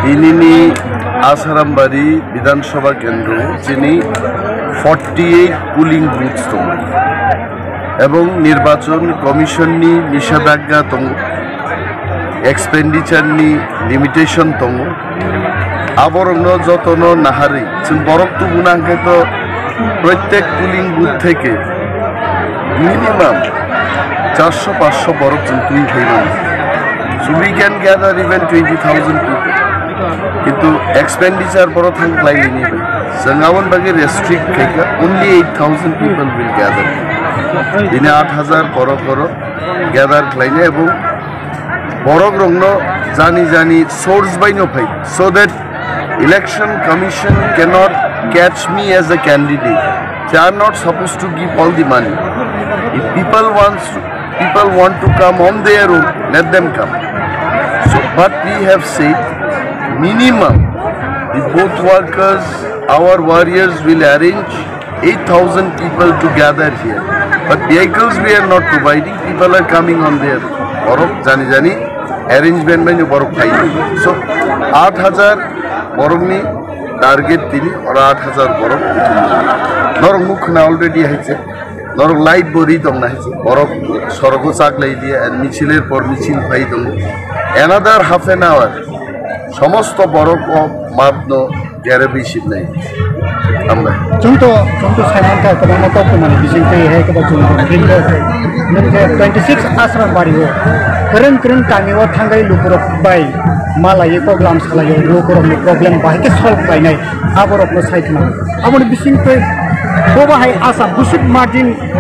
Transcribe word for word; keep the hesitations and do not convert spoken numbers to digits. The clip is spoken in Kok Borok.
Tini ni Asarambari Bidhan Sabha Kendro chini forty eight polling booths tongo, ebong Nirbachon Commission ni nishedagga tongo, expenditure ni limitation tongo. Aborokno jotono naharwi chwng borok tubuna hwnkhe to proitek polling booth theke minimum charso paanch borok chwng twi phaimani. So we can gather even twenty thousand people. Kintu expenditure borok thang khlainani bai. Chwng aboni bagwi restrict khaikha, only eight thousand people will gather. Bini aat hajar borok borok gather khlainai ebong borok rokno jani jani source bai no phai, so that Election Commission cannot catch me as a candidate. They are not supposed to give all the money. If people wants to, people want to come on their own, let them come. So, but we have said minimum the booth workers, our warriors will arrange eight thousand people to gather here. But vehicles we are not providing, people are coming on their borok, jani jani arrangement bai borok phai. So, aat hajar borok ni target tini, oro aat hajar borok. Norok mukh khna already haise, norok light bo ri tong na haise, borok sorogo chak lai dia, and michiler por michil phai tongo. Another half an hour, somosto borok o math no gere bisi nai. Hambai. Chwng to, chwng to sai mankha, kwbangma koktwmani bisingtwi hai kwbangma chwng to. Nokhe twenty six Asrambari o kwrwng kwrwng kami o thangwi lukurok bai malaiwi program salaiwi lukurokni problem bahai khe solve khlainai aborokno sai khna. Aboni bisingtwi bobo hai asa busuk margin